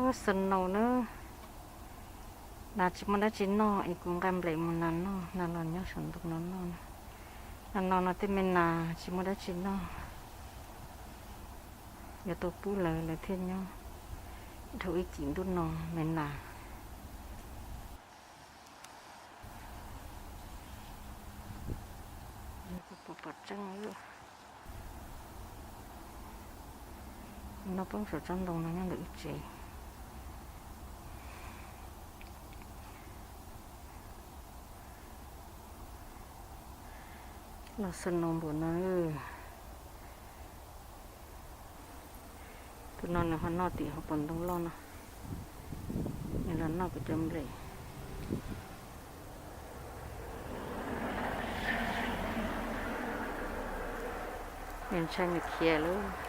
Snow na, nas tsis muaj dab tsi noj es kuv nqa nplej mus nas noj, nas los nyob saum ntoo no noj. Nas no no tej me nas tsis muaj dab tsi noj, yuav tau pub lawv, lawv thiaj nyob dhau ib cim ntuj no me nas. Pom pom tseeb, no poob saum tsob ntoo no nyob ntawm wb tsev. Los snow npaum no. Tus no nws ho noj tim hauv paus ntoo loj no, nws los noj kuv cov nplej. Nws ntshai nws khiav lawm.